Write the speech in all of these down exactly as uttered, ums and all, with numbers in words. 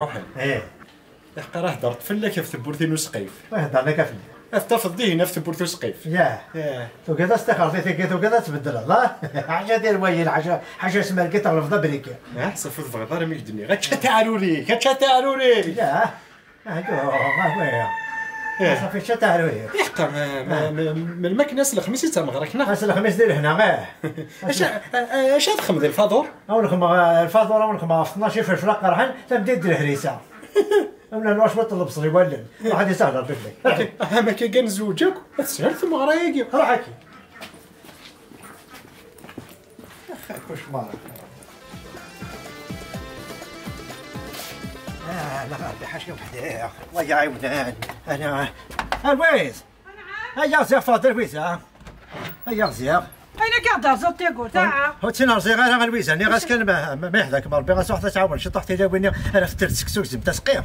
Ruḥen. Eh. Iḥqa rah ddart fell-ak ɣef tewwurt-inu usqif. Ruḥ ddart akka fell-ak. Ad tafeḍ dihin ɣef tewwurt usqif. Yah. Eh. Tugiḍ ad s-tixerḍ i tigi, tugiḍ ad tbeddleḍ, ah? Ḥaca tirwayin, ḥaca, ḥaca asmerki teɣlbeḍ abriki. Ah, ṣafi ur tebɣiḍ ara mi k-d-nniɣ. Ačča taɛruri, ačča taɛruri! Yah. Ah, yuh, ah, waya. Eh. Ṣafi, ačča taɛruri. Iḥqa, ma, ma, ah, ma, melmi akken ass lexmis i d tameɣra-k, neɣ? Ass lexmis di lehna, eh. Acu, a, a, acu ad xedmeḍ lfaḍur? Awen xedmeɣ, eh, lfaḍur, awen xedmeɣ ɣef tnac ifelfel aqerḥan, tameddit d lehrisa. Awen rnuɣ cwiṭ n lebṣel i wallen. Ruḥ ad isahel Rebbi fell-ak. Aha, ma akka kan zewǧ akk, ad teshel tmeɣra-agi. Ruḥ akkin. Ax, kucmar. Ah, la Rebbi ḥaca weḥd-i. Wa iɛiwnen. Ana, a Lwiz. Aya ziɣ Faḍil Lwiz, ha? Aya ziɣ. Ayen akka ɣ-d-rẓiḍ tagurt, aha. Ur tt-in-rẓiɣ ara a Lwiza, nniɣ-as kan ma, ma, ma yeḥda-kem Rebbi, ɣas ruḥ ad tɛawen ciṭuḥ tilawin-nni ara tetter seksu gezem tasqi.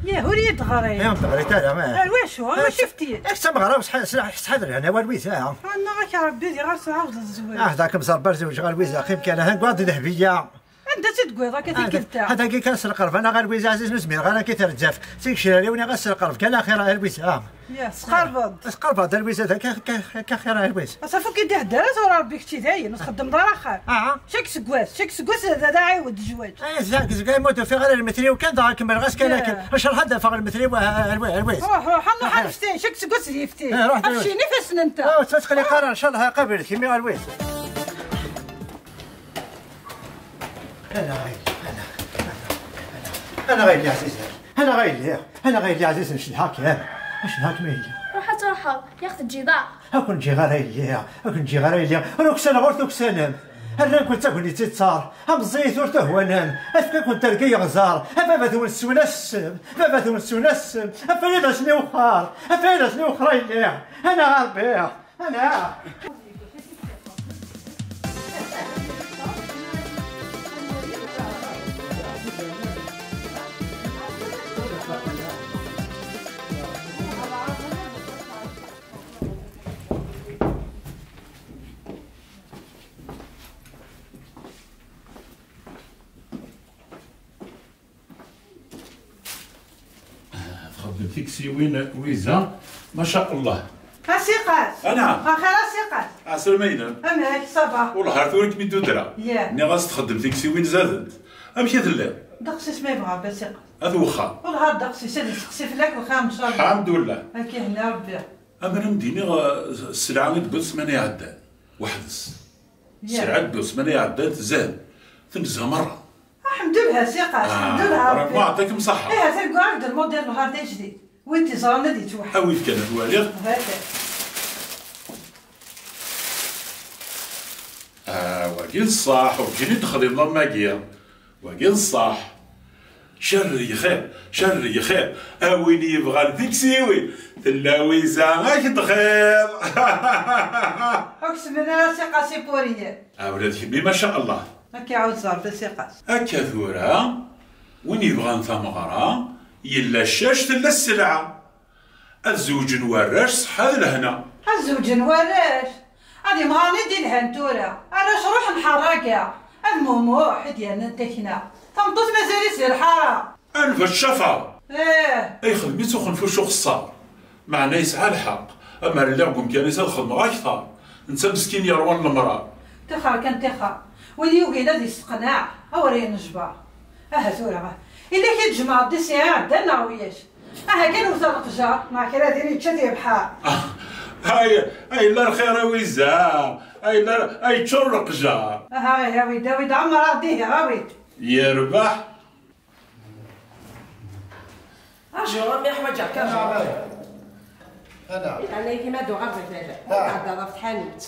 Yah, ur iyi-d-ɣri. Ur d-ɣrit ara, eh. Ar wacu? Ar wacu i ftit? Eh, d tameɣra, ur sḥa-, sḥa-, sḥader hana a Lwiza, ha? Annaɣ-ak Rebbi diɣ ad tɛawdeḍ zzwaǧ. Ah, da kem-ẓer berzew a Lwiza, qqim kan, ha, gwaḍ d Dehbiya. Anda tt-id-tewwiḍ akka tikkelt-a? Ad-, ad-agi kan s lqerb, anaɣ a Lwiza Ɛziz, ur zmireɣ ara akka i terǧaft. Seg crar-iw niɣ-as s lqerb kan axir a Lwiza. Yah, s qerbeḍ. S qerbeḍ a Lwiza, akka, akka, akka axir a Lwiza. Aṣaf ur k-id-ihedder ara tura Rebbi kečči dayen, ur txeddmeḍ ara axxam. Aha. Cak seggas, cak seggas d, d aɛiwed zzwaǧ. Eh, zak, zak, ma ur d-ufiɣ ara lmetri-w kan, dɣa kemmleɣ-as kan akken. Yah. Acreḥ ad d-afeɣ lmetri-w, a, a, a Lwiza. Ruḥ, ruḥ, a ruḥ, eh, anect-cak seggas d yifti. Eh, ruḥ, ad ruḥ. Cin ifassen-nteɣ. Ah, ur ttqelliq ara, ncallah iqabel-ik imi a Lwiza. Ana ɣayli, ana, ana, ana, ana ɣayli ɛzizen, ana ɣayli, ana ɣayli ɛzizen, cedhaɣ-kem, cedhaɣ-kem a yelli. Ruḥ ad truḥeḍ, yak teǧǧiḍ-aɣ. Ad ken-ǧǧiɣ ara a yelli, ad ken-ǧǧiɣ ara a yelli, ur uksaneɣ ur tuksanem. Rran-ken d tagnit i ttar, a meẓẓiyit ur tuhwanem, afk-akent terga yeɣẓar, a baba-twen sswen-as ssem, baba-twen sswen-as ssem, a fayda-sen iwexxer, a fayda-sen iwexxer a yelli, ana a Rebbi. Ana! Txeddem tiksiwin Wiza, maca Allah. A Siqas. Anɛam. Axir a Siqas. Ɛeslama-inem. Amek, ça va? Wellah ar tura i kem-id-udreɣ. Yah. Nniɣ-as txeddem tiksiwin zadent. Amek i telliḍ? Ddeqs-is ma yebɣa Rebbi a Siqas. At wexxam. Wellah ar ddeqs-is ad isteqsi fell-ak wexxam, ncallah. Lḥemdullah. Ad k-ihenni Rebbi. Amer am d-iniɣ, eh, sselɛa i d-tewwiḍ ssmana iɛeddan, weḥd-s. Yah. Sselɛa d-tewwiḍ ssmana iɛeddan tzad, tenzeh merra. Aḥemdullah a Siqas, ah, aḥemdullah a Rebbi. Rebbi iɛṭikem ṣṣeḥḥa. Eh, atan gguɣ-ak-d lmudil n lhard ajdid. Win t-iẓran ad yettwaḥ. Awi-t kan ad t-waliɣ. Hata. Ah, wagi d ṣṣeḥ, werǧin i d-texdimeḍ am wagi. Wagi d ṣṣeḥ. Cerreg xir, cerreg xir. A win yebɣan tiksiwin, tella Wiza ad k-d-xir. Ur k-semmen ara a Siqas i puriyen. Ah, ula d kemmi, maca Allah. Ad k-iɛuzz Rebbi a Siqas. Akka tura, win yebɣan tameɣra, yella ccac, tella sselɛa. Ad zewǧen warrac ṣṣeḥḥa d lehna. Ad zewǧen warrac. Ad imɣaren i d-ilhan tura. Arrac ruḥen ḥerraga. Ad muhmuḥ i d-yernan takna. Tameṭṭut mazal-itt di lḥara. Anef a ccafeɛ! Eh. Ay xdem-itt uxenfuc uxeṣṣar. Meɛna yesɛa lḥeqq. Amer lliɣ deg umkan-is ad xedmeɣ akter. Netta meskin yerwan lemrar. Tixer kan tixer. Win yugin ad yesteqneɛ, awer yenejber. Aha tura, ila k-id-jemɛeḍ di sɛiɛ ɛeddan neɣ wiyac? Aha kan wet leqjar, neɣ kra din yečča di lebḥer. Ay, ay la lxir a Wiza, ay la, ay ččur leqjar. Aha, ihi awi-d, awi-d, ɛemmer-aɣ-d ihi, awi-d. Yerbeḥ. Ajuṛ, a mmi, ḥwaǧeɣ-k, ajuṛ. Ana. Yeɛni-k ma d-uɣeɣ di tala. Ah. Ad d-tɛeddaḍ ɣef tḥanut.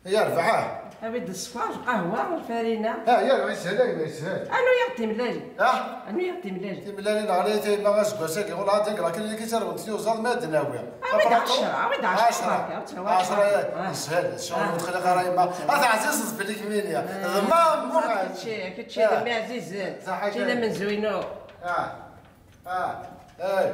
Yerbeḥ, ah. Awi-d sskeṛ, lqahwa, lfarina. Ah, yerbeḥ, yeshel, a gma, yeshel. Anu-yaɣ-d timellalin. Ah? Anu-yaɣ-d timellalin. Timellalin, ɣlayit a yemma aseggas-agi, ula d nekk, lakin nekk i tarwent tiyuzaḍ ma ad d-nawi. Awi-d ɛecra, awi-d ɛecra, ɛecra. Berka, ur ttɛawac, ɛecra, berka. Ah. Yeshel, ccɣel ur ttxelliq ara yemma. Ah. A teɛzizeḍ fell-i kemmini. Ah. D ma, ma. Kečči, kečči d mmi ɛzizen. Kečči d amenzu-inu. Ah. Ah. Ay.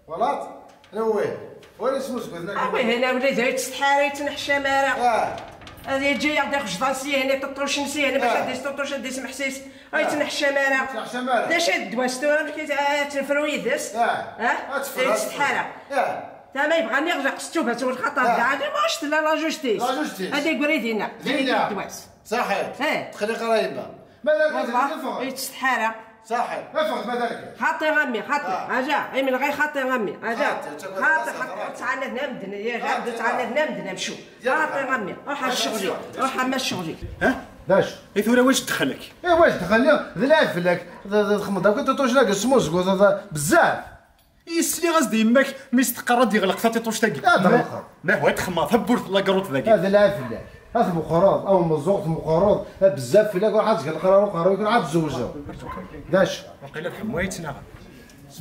Twalaḍ? Anwa wihin? Wali isem useggas-nni. Ah, wihin, a wlidi, ur yettsetḥi ara, ur yettneḥcam ara. Ah. Ad yeǧǧa-yaɣ-d ixejḍan s yihen, iṭuṭucen s yihen, bac ad d-isṭuṭuc, ad d-ismeḥsis. Ur yettneḥcam ara. Yettneḥcam ara. D acu i d ddwa-s tura, amek i t-, ad tefru yid-s? Ah, ha? Ad tefru, ad tefru. Ur yettsetḥi ara. Ah. Tama yebɣan iɣleq s ttubat u lxaṭer, ah, d ɛali, ma tella la justice. La justice. Ad yegri dinna. Dinna. Ddwa-s. Saḥit. Eh. Txelliq ara yemma. Ma d argaz, wallah, ur yettsetḥi ara. Saḥit. Afeɣ-d ma d argaz. Xaṭi a mmi, xaṭi. Ah. Aja, imenɣi xaṭi a mmi. Aja. Xaṭi, xaṭi, xaṭi. Ur ttɛanad namden, ya, xaṭi, ur ttɛanad namden amcum. Xaṭi a mmi. Ruḥ a ccɣel-ik. Ruḥ a mmi a ccɣel-ik. Ha? D acu? I tura wac dxel-ik? Eh, wac dxel-ik? D lɛib fell-ak. D, d, txedmeḍ akk tuṭuc-agi s tmuzgut, d, d, bezzaf. I sliɣ-as-d i yemma-k mi s-teqqar ad d-iɣleq tatiṭuct-agi. Ad ɣelqeɣ. Ma hwa txemmeḍ tawwurt n la garuṭ dagi. Ad lɛib fell-ak. Ad tmeqqreḍ, a umeẓẓuɣ tmeqqreḍ, bezzaf fell-ak, ruḥ ad tgeḍ leqrar uqerruy-ik, ruḥ ad tzewǧeḍ. D acu? Waqila lḥemmu ay ttnaɣen.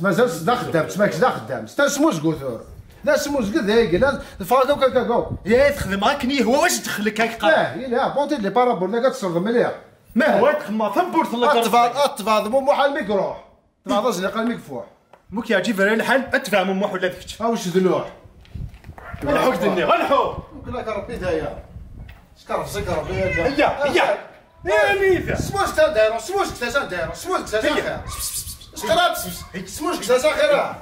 Mazal s d axeddam, ttmak s d axeddam. S tasmuzgut ur. D asmuzget d ay yellan, teffeɣ akk, akk, akk, akk. Ya, txedmeḍ akken yehwa, wac dxel-ik, ak qqar. Eh, yelha, bon, tid les paraboles, ad tesreḍ mliḥ. Ma hwa txemmeḍ tawwurt n la garuṭ. Ad tebɛeḍ, ad tebɛeḍ Mumuḥ almi iruḥ. Tebɛeḍ azniq almi yeffuḥ. Muk yeɛǧib ara lḥal, ad tebɛeḍ Mumuḥ ula d kečč. Awec d luḥ. Lḥu k-d-nniɣ, lḥu! Muk lak Rebbi daya. Skerfeẓ-ik Rebbi, ya. Iya, iya. Anida? Smuzget anda iruḥ, smuzget-as anda iruḥ, smuzget-as axir. Sqrab, smuzget-as axir, ah.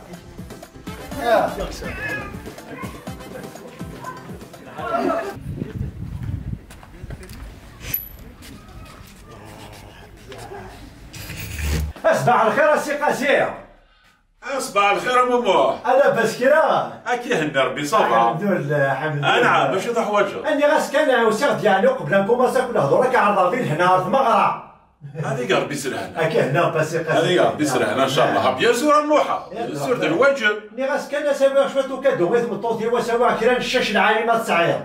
Ya. Asbaḥ lxir a Si Qasi. Asbaḥ lxir a Mumuḥ. Ala bas kra. Ak ihenna Rebbi, ça va? Alḥemdulillah, alḥemdulillah. Anɛam, acu teḥwaǧeḍ? Nniɣ-as kan ɛusiɣ-d yeɛni uqbel ad nkumaṣi akk lehdur, ad k-ɛerḍeɣ di lehna ɣer tmeɣra. Ad ig Rebbi s lehna. Ak ihenna Basi Qasi. Ad ig Rebbi s lehna, ncallah. Bien sûr a Muḥ. Bien sûr, d lwaǧeb. Nniɣ-as kan ad s-awiɣ cwiṭ ukadu i tmeṭṭut-iw, ad s-awiɣ kra n ccac lɛali ma tesɛiḍ.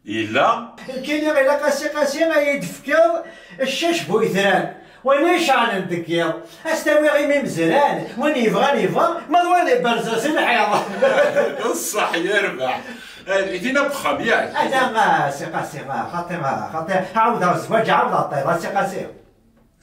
Yella? Nekkini ilaq a Si Qasi ad yi-d-tefkeḍ ccac bu yetran. Wayen i iceɛlen deg yiḍ, ad s-t-awiɣ imi mezran, win yebɣan yebɣa, ma d wayen iberrzen si lḥiḍ. Ṣṣeḥ, yerbeḥ. Eh, din akk uxxam, yak? Ala, a Si Qasi, a xaṭi, a xaṭi, ɛawdeɣ zzwaǧ, ɛawdeɣ ṭṭiḍ, a Si Qasi.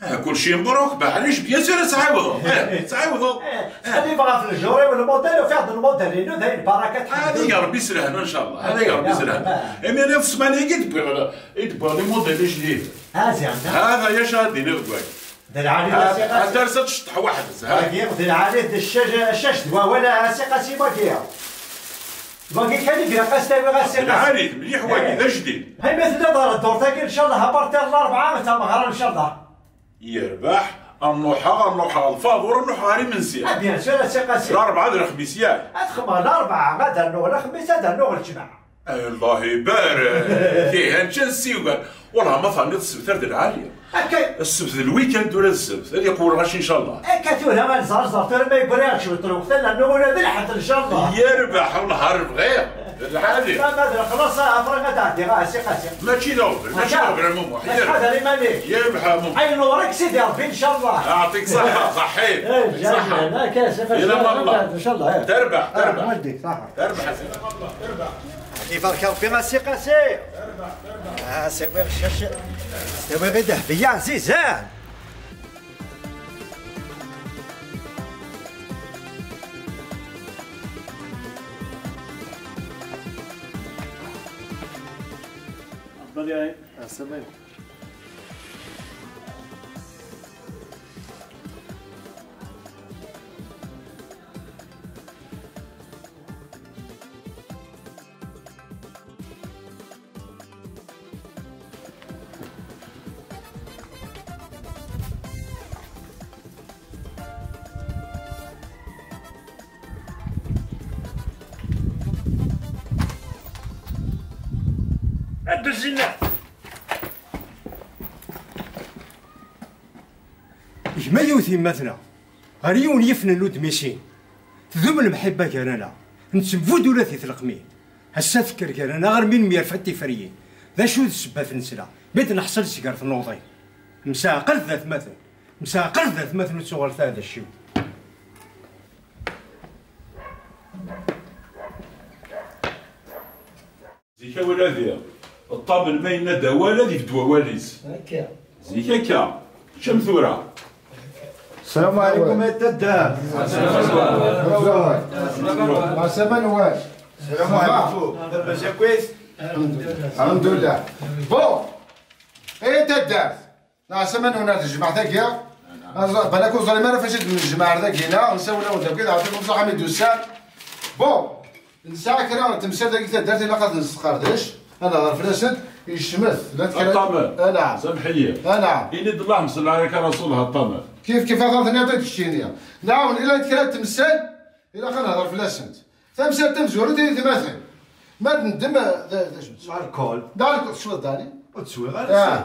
Ah, kulci mbruk, beɛric, bien sûr, ad tɛawdeḍ. Eh, tɛawdeḍ. Eh, ttqellibeɣ ɣef lejur-iw, lmudel, ufiɣ-d lmudel-inu, d ayen baraka. Ad ig Rebbi s lehna, ncallah. Ad ig Rebbi s lehna. Imi d ssmana-agi i d-wwiɣ, i d-wwiɣ limudel ijdiden. Ah, ziɛma? Hada, ya ca ad d-iniɣ deg waya. D lɛali, a Si Qasi. Ad ters ad tceṭṭeḥ waḥd-s, ha? Wagi, d lɛali, d ccac, ccac d wawal, a Si Qasi, wagi. Wagi kan i ilaq ad s-tawiɣ a Si Qasi. D lɛali, mliḥ wagi, d ajdid. Imi telliḍ ɣer ddurt-agi, ncallah, a partir n Larebɛa, d tameɣra, ncallah. Yerbeḥ, ad nruḥeɣ, ad nruḥeɣ ɣer lfaḍur, ad nruḥeɣ ɣer imensi. Ah, bien sûr, a Si Qasi. Larebɛa d lexmis, yak? Ad xedmeɣ Larebɛa, ad rnuɣ lexmis, ad rnuɣ lǧemɛa. Allah ibarek. Tihan kan siwel. Wallah, ma terniḍ ssebt ar d lɛali. Akka. Ssebt d lwikand, tura d ssebt. Ad iqewwel lɣaci, ncallah. Akka tura ma nẓerẓer, tura ma yewwi-aɣ cwiṭ n lweqt, ad nernu ula d lḥedd, ncallah. Yerbeḥ, Allah, ar bɣiɣ. D lɛali. Ma, ma d lexlaṣ, a, bɣiɣ ad ɛeddiɣ, a Si Qasi. Mačči d aɣbel, mačči d aɣbel a Mumuḥ. Ttḥadar iman-ik. Yerbeḥ a Mumuḥ. Ay nurek Sidi Rebbi, ncallah. Yeɛṭik ṣṣeḥḥa, ṣeḥḥit. Eh, yeɛṭik ṣṣeḥḥa. Ncallah. Terbeḥ, terbeḥ. Terbeḥ a Sidi. Ibarek Rebbi a Si Qasi. Ah, sawiɣ ccac. Sawiɣ idehbiya ɛzizen. Rebbi ad iɛin. Ɛeslama. Ad d-uzzin. Gma yiwet yemma-tneɣ, ɣer yiwen yifen n udmisin, tdum lemḥibba gar-aneɣ, nettembudulat di tleqmin. Ass-a tekker gar-aneɣ armi nemyerfa tiferyin. D acu d ssebba-t nesla, mi d-neḥṣel seg ar tnuḍin? Mseɛqlet d atmaten, mseɛqlet d atmaten ur ttuɣalet ara d acciwen. Zik awal ad iɣ. Ṭṭabel ma yenna-d awal, ad ibedd wawal-is. Akka. Zik akka. Kečč am tura. Sslam ɛlikum a taddart. Ɛeslama Nwal. Sslam ɛlikum. Labas akk-it? Alḥemdulillah. Bon, ay taddart. Neɛsa ma nuna tejmaɛt-agi. Balak ur ẓrim ara fac i d-nejmaɛ dagi, neɣ nsawel-awen dagi, d ɛṭi Musa Ḥamid Ussan. Bon, nesɛa kra n temsal dagi taddart, ilaq ad nesqerdec, ad nehder fell-asent, yecmet. Llant kra. Aṭamer. Anaɛam. Samḥ-iyi. Anaɛam. Ini-d Allahumma salli ala Rasulillah, Aṭamer. Kif kif ad tenniḍ i d-keččini. Nɛawen, ilaq kra n temsal, ilaq ad nehder fell-asent. Tamsalt tamezwarut i yetmaten. Ma d neddem, d, d acu? Alkul. D alkul, tecwiḍ, Dani? Ur teswiɣ ara. Ah.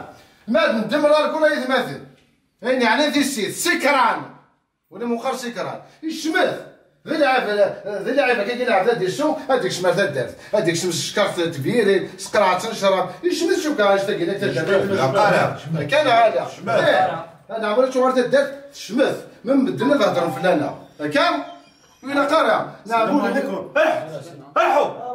Ma d neddem, d alkul ay yetmaten. Ayen yeɛni tissit, sikran. Wala meqqar sikran. Yecmet. D lɛib, d lɛib akka i lɛib ad d-isu, ad d-ikcem ar taddart. Ad d-ikcem s ccekart tebyirin, s qerɛet n ccrab. Yecmet cukka, anect-agi, d taddart. Ilaq ara. Kan ala. Yecmet. Eh, ad nɛawed ad tuɣal taddart, tecmet. Ma medden ad hedren fell-aneɣ. Akka? Ur ilaq ara. Neɛbud. Aḥu!